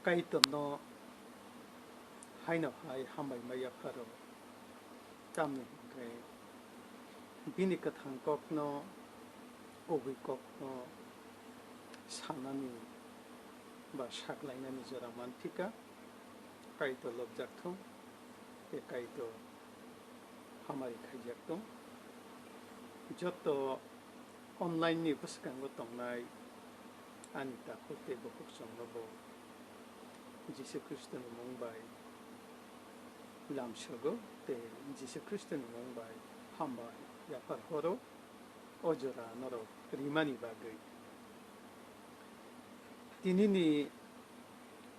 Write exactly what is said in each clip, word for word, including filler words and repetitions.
Kaitorno haino hai hambai ma yapharo, tamni hwnkhe bini kwthang kokno, kubui kokno sanani ba saklainani jora manphika. Kaitor lobjak thung, tei Kaitor hamari khaijak thung. Joto online ni bwskango tongnai ani takhuk tei bukhuk chwngno bo Jisu Khristoni mung bai lamsogo tei Jisu Khristoni mung bai hambai yaphar horo o jora norok rimani bagwi. Tinini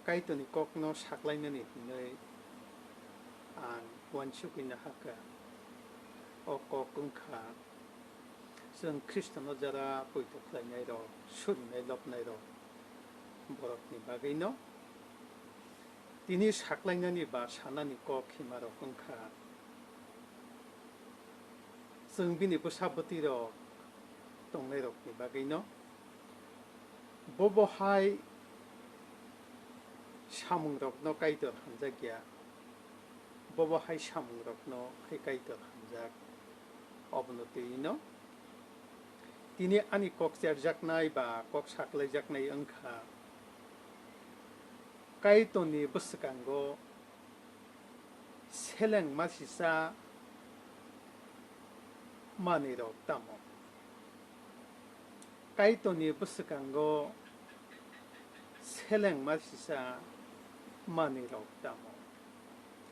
Kaitorni kokno saklainani hwnwi ang uansukwi nahakha. O kok wngkha chwng Khristono jora poito khlainairok, surinai lobnairok borokni bagwino. Tini saklainani ba sanani kok himarok wngkha chwng bini bwsa bwtwirok tongnairokni bagwino. Bobo hai samungrokno Kaitor hamjakya, bobo hai samungrokno hai Kaitor hamjak. Obono twi'-no tini ani kok cherjaknai ba kok saklaijaknai wngkha Kaitorni bwskango seleng masisa manwirok tamo? Kaitorni bwskango seleng masisa manwirok tamo?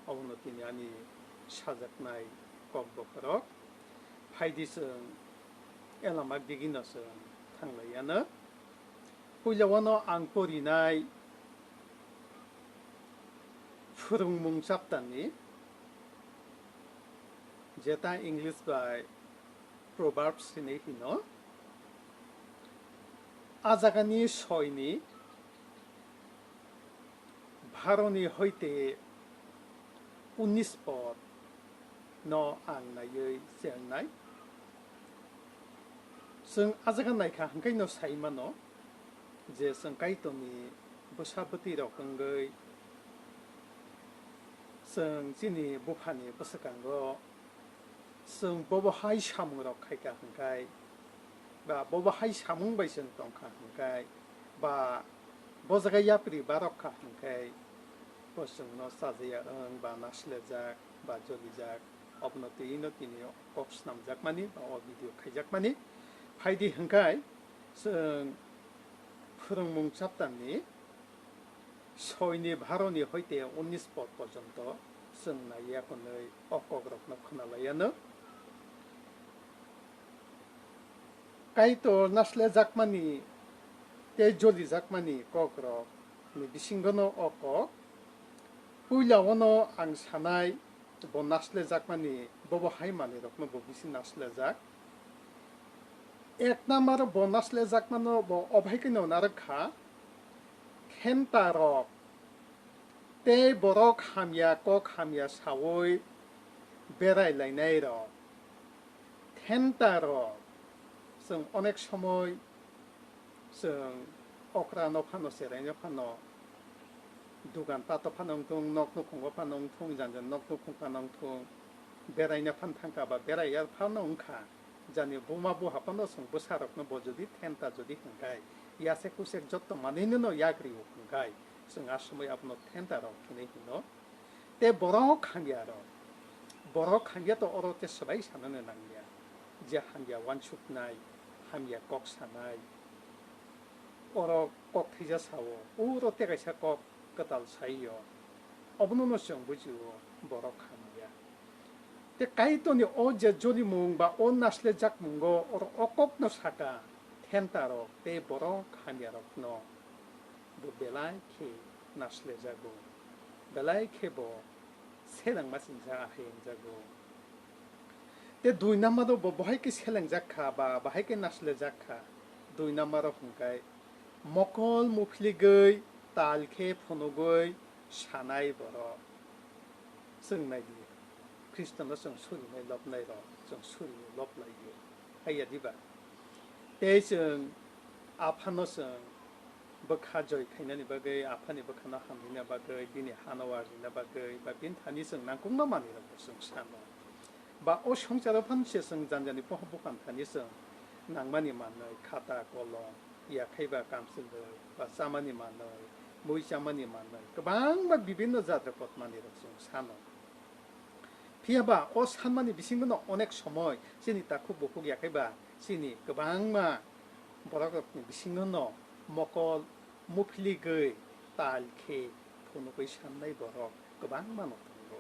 Obono tini ani sajaknai kok bokhorok. Phaidi chwng elama digino chwng thanglaiyanw. Puila wano ang porinai Phwrwngmung chapterni, jeta English bai Proverbs hinwi hino, a jagani soini bharoni hoite unnis pod no ang naiwi chengnai. Chwng a jaga naikha hwnkhe no sai mano je chwng Kaitorni bwsa bwtwi rok wngwi chwng chini buphani bwswkango chwng bobo hai samungrok khaikha hwnkhe, ba bobo hai samung bai chwng tongkha hwnkhe, ba bo jaga yapri barok kha hwnkhe, bo chwngno chajaya wng ba naslejak ba jolijak. Obono twi'-no tini o kok snamjakmani ba o video khaijakmani. Phaidi hwnkhe chwng Phwrwngmung chapterni soini bharoni hoite unnis pod porjonto chwng naiya hwnwi o kokrokno khwnalaiyanw. Kaitor naslejakmani tei jolijakmani kokrokni bisingono o kok. Puila ono ang sanai, bo naslejakmani bobo hai manwirokno bo bisi naslejak. Ek number bo naslejakmano bo obaikeno narwkha, phentarok tei borok hamya kok hamya sawi berai lainairok. Phentarok chwng onek somoi chwng okra no phano, cherai no phano, dugan pato phano wngthung, nok nukhungo phano wngthung, jani jani nok nukhung phano wngthung, beraina phano thangkha ba beraiya phano wngkha, jani buma buha phano chwng bwsarokno bo jodi phenta jodi hwnkhe, yasek kusek jotto manwino no yagrio hwnkhe, chwng a somoi abono phentarok hinwi hino. Tei borok hamya rok, borok hamya to oro tei swbai sanani nangya, je hamya uansuknai, hamya kok sanai, oro kok thwija sao, uro tei kaisa kok kwtal saio, obono no chwng bujio borok hamya. Tei Kaitorni o je jolimung ba o naslejakmungo oro o kokno saka, phentarok tei borok hamyarokno bo belai khe naslejago, belai khe bo selengma singsa ahai wngjago. Tei dui number o bo bahai khe selengjak kha ba bahai khe naslejak kha, dui number o hwnkhe mokol muphligwi tal khe phunugwi sanai borok. Chwng nai di, Khristono chwng surinai lobnai rok, chwng surinai lob lai di. Haiya diba? Tei chwng aphano chwng bwkha joi khainani bagwi, aphani bwkhano hamrina bagwi, bini hano warina bagwi, ba bini thani chwng nangkukma manwirokbo chwng sano. Ba o swngcharo phano se chwng janjani pohor buphang thani chwng nangmani manwi, khata, kolom, yakhai ba kamchwlwi, ba chamani manwi, mui chamani manwi, kwbangma bibinno jatra pot manwirok chwng sano. Phiya ba o sanmani bisingono onek somoi chini takhuk bukhuk yakhai ba chini kwbangma borokrokni bisingono mokol muphiligwi tal khe phunugwi sannai borok kwbangmano tongo.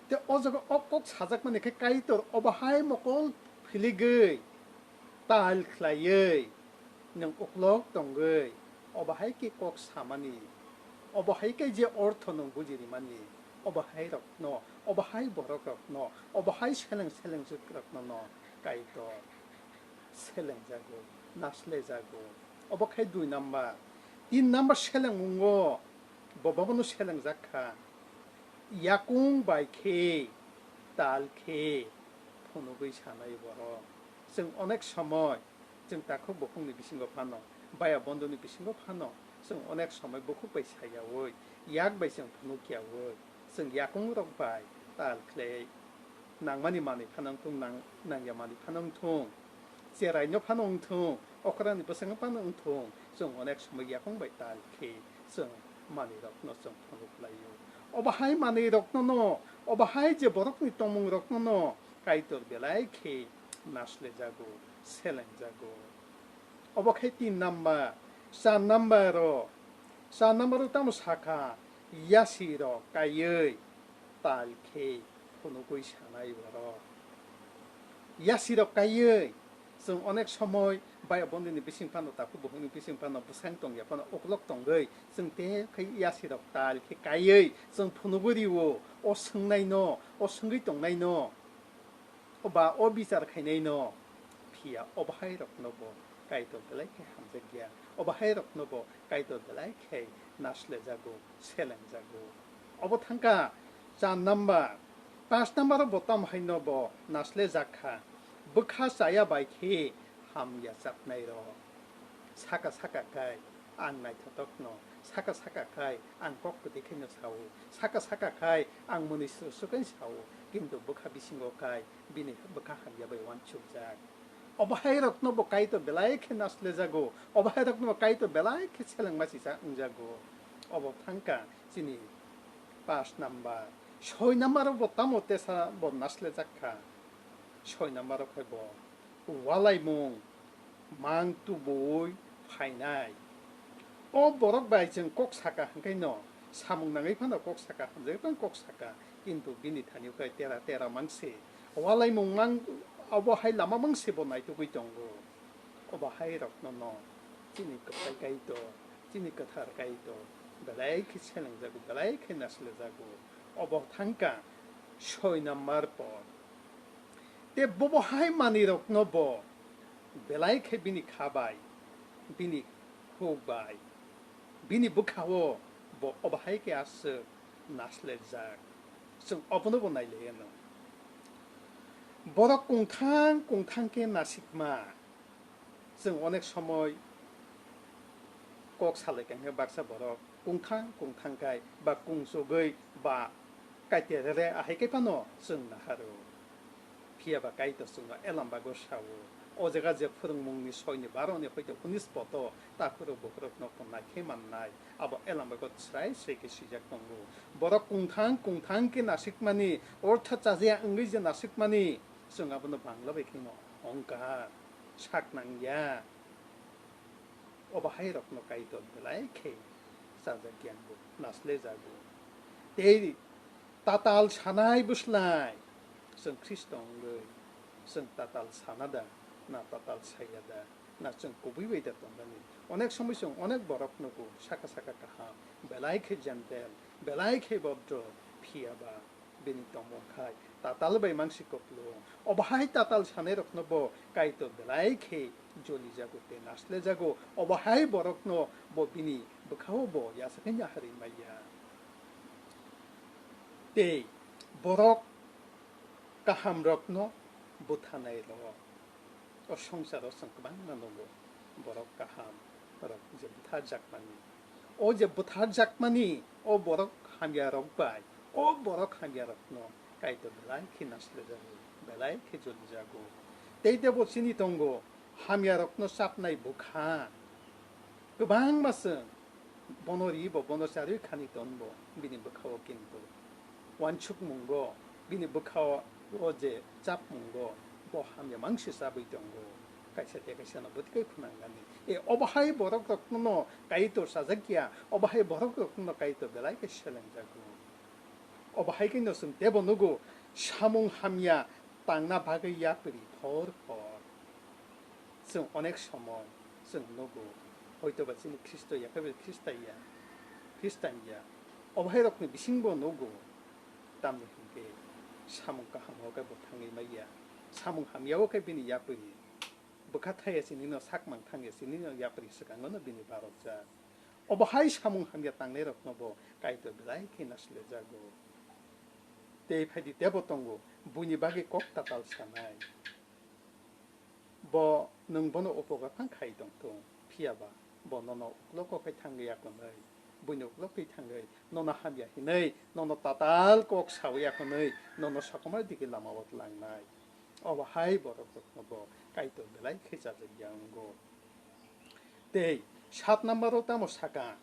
Tei o jaga o kok sajakmani khe Kaitor obo hai mokol philigwi tal khlaiwi nwng uklok tongwi obo hai khe kok samani, obo hai khe je ortho nwng buji rimani, obo hai rokno, obo hai borok rokno, obo hai seleng seleng rokno no Kaitor selengjago, naslejago. Obo khai dui number. Tin number selengmungo bo bobono selengjak kha. Yakung bai khe, tal khe phunugwi sanai borok. Chwng onek somoi chwng takhuk bukhukni bisingo phano, baya bondhuni bisingo phano chwng onek somoi bukhuk bai sayaui, yak bai chwng phunukyaui, chwng yakungrok bai tal khlai nangmani manwi phano wngthung, nang-, nangya manwi phano wngthung, cheraino phano wngthung, okrani bwskango phano wngthung, chwng onek somoi yakung bai tal khe chwng manwirokno chwng phunuk laio. Obo hai manwirokno no, obo hai je borokni tongmungrokno no Kaitor belai khe naslejago, selengjago. Obo khe tin number, char number o, char number o tamo sakha, yasi rok kaiwi tal khe phunugwi sanai borok. Yasi rok kaiwi chwng onek somoi baya bondhini bising phano, takhuk bukhukni bising phano bwsang tongya phano uklok tongwi chwng tei khe yasi rok tal khe kaiwi chwng phunugwi rio, o swngnaino, o swngwi tongnaino. Oba o bichar khainaino, phiya obo hai rokno bo Kaitor belai khe hamjakya, obo hai rokno bo Kaitor belai khe naslejago, selengjago. Obo thangkha char number, panch number o bo tamo haino bo naslejak kha, bwkha chaya bai khe hamya chapnai rok. Saka saka khai ang naithotokno, saka saka khai ang kok kwtwi khaino sao, saka saka khai ang mwnwi swrwk swrwk khe sao, kintu bwkha bisingo khai bini bwkha hamya bai uansukjak. Obo hai rokno bo Kaitor belai khe naslejago, obo hai rokno bo Kaitor belai khe selengma sisa wngjago. Obo thangkha chini panch number, soi number o bo tamo tesa bo naslejak kha, soi number o khai bo walaimung mang tubui phainai. O borok bai chwng kok saka hwnkhe no, samung nangwi phano kok saka, hamjagwi phano kok saka, kintu bini thani khe tera tera mangse. Walaimung mang abo hai lama mangse bo naitugwi tongo. Obo hai rokno no chini kwthai Kaitor, chini kwthar Kaitor belai khe selengjago, belai khe naslejago. Obo thangkha soi number por. Tei bobo hai manwirokno bo belai khe bini kha bai, bini khuk bai, bini bwkha-o bo obo hai khe aswk naslejak. Chwng obono bo nailaianw. Borok kungthang kungthang khe nasikma. Chwng onek somoi kok salai kha hwnkhe baksa borok kungthang kungthang khai ba kungsugwi ba kaitor rere ahai khe phano chwng naharo. Phiya ba Kaitor chwngno Elam bago sao, o jaga je phwrwngmungni soini baroni hoite unis poto takhurok bukhurokno ponnai khe mannai, abo Elam bago srai srai khe swijak tongo. Borok kungthang kungthang khe nasikmani, ortha chajaya wngwi je nasikmani, chwng abono Bangla bai kheno ohongkar sak nangya. Obo hai rokno Kaitor belai khe chajakya bo, naslejago. Tei tatal sanai bwslai chwng Khristo wngwi chwng tatal sana da, na tatal saya da, na chwng kubui bai da tongmani? Onek somoi chwng onek borok nugo, saka saka kaham, belai khe gentle, belai khe bhodro, phiya ba bini tongmung khai tatal bai mangsi kupulung. Obo hai tatal sanai rokno bo Kaitor belai khe jolijago tei naslejago. Obo hai borokno bo bini bwkhao bo yasakhe naharwi maya. Tei borok kaham rokno buthanai rok. O swngcharo chwng kwbangma nugo, borok kaham, rok je butharjakmani. O je butharjakmani, o borok hamya rok bai, o borok hamya rokno Kaitor belai khe naslajago, belai khe jolijago. Tei tebo chini tongo, hamya rokno chapnai bwkha. Kwbangma chwng bono ri bo, bono charwi khani ton bo, bini bwkha-o kintu uansukmungo, bini bwkha-o o je chapmungo, bo hamya mangsi chabwi tongo. Kaisa tei kaisa no bwtwi khwnangani. E, obo hai borok rokno no Kaitor chajakya, obo hai borok rokno no Kaitor belai khe selengjago. Obo hai khe no chwng tebo nugo, samung hamya tangna bagwi yapri thor thor. Chwng onek somoy chwng nugo, hoitoba chini Khristo ya, khe Khristo ya, Khristian ya. Obo hai rokni bisingbo nugo, tamni hwnkhe samung kaham o khe bo thangwi maya, samung hamya o khe bini yapri bwkha thaya chini no sakmang thangya chini no yapri swkango no bini barokjak. Obo hai samung hamya tangnai rokno bo Kaitor belai khe naslajago. Tei phaidi tebo tongo, buini bagwi kok tatal sanai. Bo nwng bono upokar phang khai tongthung, phiya ba bo nono uklok kok khai thangwi ya kwnwi, buini uklok twi thangwi nono hamya hinwi, nono tatal kok sawi ya kwnwi, nono sokomor digi lama o tlangnai. Obo hai borok rokno bo Kaitor belai khe chajakya wngo. Tei sat number o tamo saka,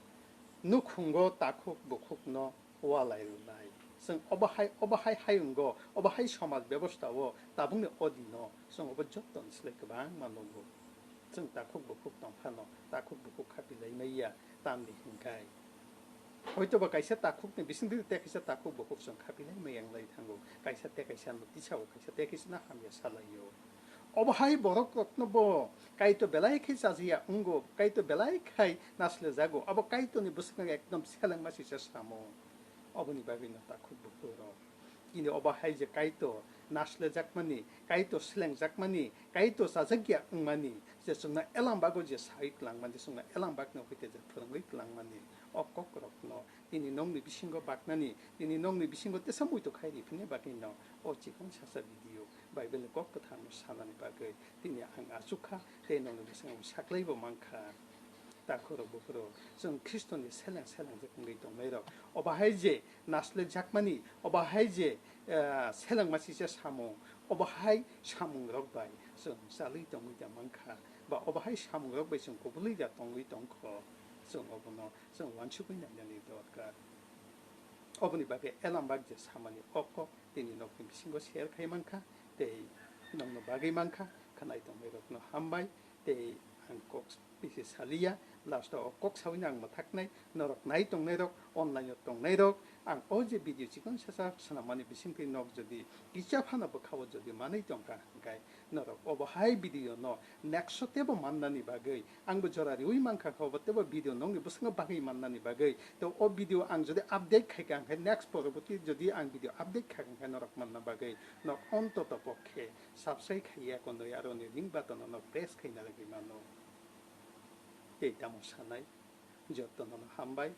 nukhungo takhuk bukhukno walai rwnai. Chwng obo hai, obo hai hayungo, obo hai somaj bebosta o tabukni o dino chwng obo jottoni slai kwbangma nugo. Chwng takhuk bukhuk tongphano, takhuk bukhuk khapilai maya, tamni hinkhai. Hoitoba kaisa takhukni bisingtwi tei kaisa takhuk bukhuk chwng khapilai maya wnglai thango. Kaisa tei kaisa no tisao, kaisa tei kaisa no hamya salaio. Obo hai borok rokno bo Kaitor belai khe chajiya wngo, Kaitor belai khai naslejago. Abo Kaitorni bwskango ekdom selengma sisa samo. Oboni bagwi no takhuk bukhuk rok. Kini obo hai je Kaitor naslejakmani, Kaitor selengjakmani, Kaitor chajakya wngmani, je chwngno elam bago je sai twlangmani, chwngno elam bagno hoite je phwrwngwi twlangmani, o kokrokno tini nokni bisingo baknani, tini nokni bisingo tesa muitu khai riphini bagwino o chikon sasa video Bible ni kok kwtharno sanani bagwi tini ang achukha tei nokni bisingo saklaibo mankha. Takhurok bukhurok, chwng Khristoni seleng selengjak wngwi tongnairok, obo hai je naslejakmani, obo hai je, eh, selengma sisa samung, obo hai samungrok bai chwng chalwi tongwi da mankha, ba obo hai samungrok bai chwng kubulwi da tongwi tongkho, chwng obono chwng uansukwi nainani dorkar. Oboni bagwi elambak je samani o kok tini nokni bisingo share khai mankha, tei nokno bagwi mankha, khwnai tongnairokno hambai, tei ang kok bisi saliya, last o kok sawino ang mwthaknai, norok nai tongnairok, online o tongnairok, ang o je video chikon sasa swnammani bisingtwi nok jodi kisa phano bwkhao jodi manwi tongkha, hwnkhe norok obo hai video no next o teibo mannani bagwi, ang bo jora riwi mankha kho, bo teibo video nokni bwskango bagwi mannani bagwi. To o video ang jodi update khaikha, hwnkhe next poroboti jodi ang video update khaikha, hwnkhe norok manna bagwi nok ontoto pokhe subscribe khaiya konwi aro ni ring button no press khaina lagwi mano. Tei tamo sanai, jotono no hambai,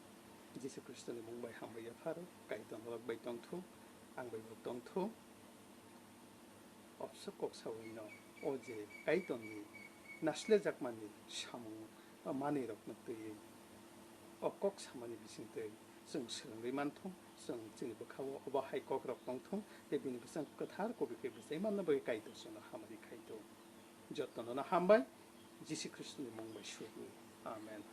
Jisu Khristoni mung bai hambai yapharo, Kaitor norok bai tongthung, ang bai bo tongthung. Obswk kok sawino o je Kaitorni naslejakmani samung manwirokno twiwi o kok samani bisingtwi chwng swrwngwi manthung, chwng chini bwkhao obo hai kokrok tongthung, tei bini bwsang kwthar kubui khe bwchai manna bagwi Kaitor chwngno hamari khaithung. Jotono no hambai, Jisu Khristoni mung bai sugo. Amen.